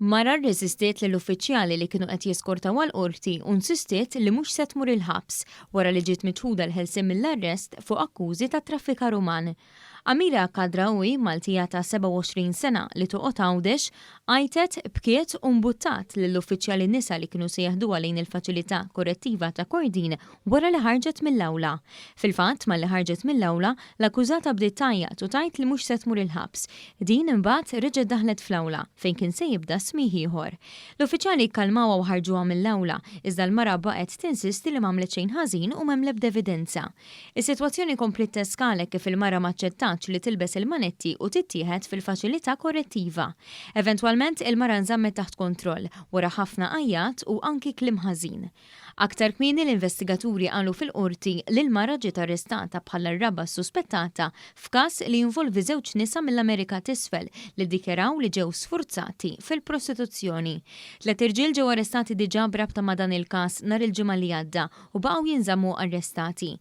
Mara rreżistiet lill-uffiċjali li kienu qed jeskortawha l-Qorti u nsistiet li mhux se tmur il-ħabs wara li ġiet miċħuda l-ħelsien mill-arrest fuq akkużi ta' traffikar uman. Amira Khadraoui, Maltija ta' 27 sena li toqgħod Għawdex, għajtet, bkiet u mbuttat lill-uffiċjali nisa li kienu se jeħduha lejn il-Faċilità Korrettiva ta' Kordin wara li ħarġet mill-awla. Fil-fatt, malli ħarġet mill-awla, l-akkużata bdiet tgħajjat u tgħid li mhux se tmur il-ħabs. Din imbagħad reġgħet daħlet fl-awla, fejn kien se jibda smigħ ieħor. L-uffiċjali kkalmawha u ħarġuha mill-awla, iżda l-mara baqgħet tinsisti li m'għamlet xejn ħażin u m'hemm l-ebda evidenza. Is-sitwazzjoni kompliet teskala hekk kif il-mara m'aċċettatx li tilbes il-manetti u tittieħed fil-faċilità korrettiva. Eventwalment, il-mara nżammet taħt kontroll, wara ħafna għajjat u anki kliem ħażin. Aktar kmieni l-investigaturi qalu fil-Qorti li l-mara ġiet arrestata bħala r-raba' suspettata f'każ li jinvolvi żewġ nisa mill-Amerika t'Isfel li ddikjaraw li ġew sfurzati fil-prostituzzjoni. Tlett irġiel ġew arrestati diġà b'rabta ma' dan il-każ nhar il-Ġimgħa li għadda u baqgħu jinżammu arrestati.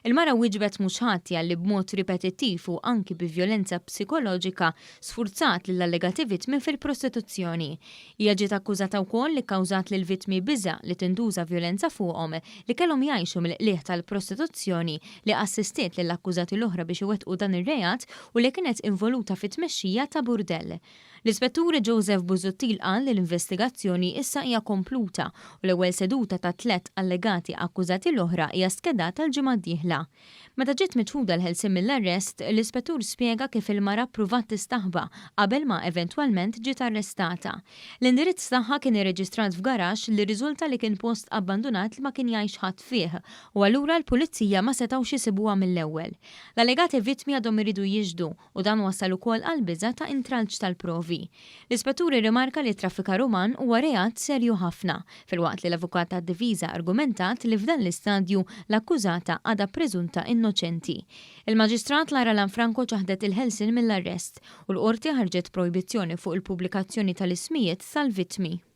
Il-mara wieġbet mhux ħatja li b'mod ripetittiv u anki bi vjolenza psikoloġika sfurzat lill-allegati vittmi fil-prostituzzjoni. Hija ġiet akkużata wkoll li kkawżat lill-vittmi biża' li tintuża vjolenza fuqhom, li kellhom jgħixu mill-qligħ tal-prostituzzjoni, li assistiet lill-akkużati l-oħra biex iwettqu dan ir-reat u li kienet involuta fit-tmexxija ta' burdell. L-Ispettur Joseph Busuttil qal li l-investigazzjoni issa hija kompluta u l-ewwel seduta tat-tlett allegati akkużati l-oħra hija skedata l-ġimgħa d-dieħla. Meta ġiet miċħuda l-ħelsien mill-arrest, l-Ispettur spjega kif il-mara ppruvat tistaħba qabel ma eventwalment ġiet arrestata. L-indirizz tagħha kien irreġistrat f'garaxx li rriżulta li kien post abbandunat li ma kien jgħix ħadd fih u allura l-Pulizija ma setgħux isibuha mill-ewwel. L-allegati vittmi għadhom iridu jixhdu u dan wassal ukoll għal biża' ta' intralċ tal-provi. L-Ispettur irrimarka li t-traffikar uman huwa reat serju ħafna, filwaqt li l-avukat tad-difiża argumentat li f'dan l-istadju l-akkużata għadha preżunta innoċenti. Il-Maġistrat Lara Lanfranco ċaħdet il-ħelsien mill-arrest, u l-Qorti ħarġet projbizzjoni fuq il-pubblikazzjoni tal-ismijiet tal-vittmi.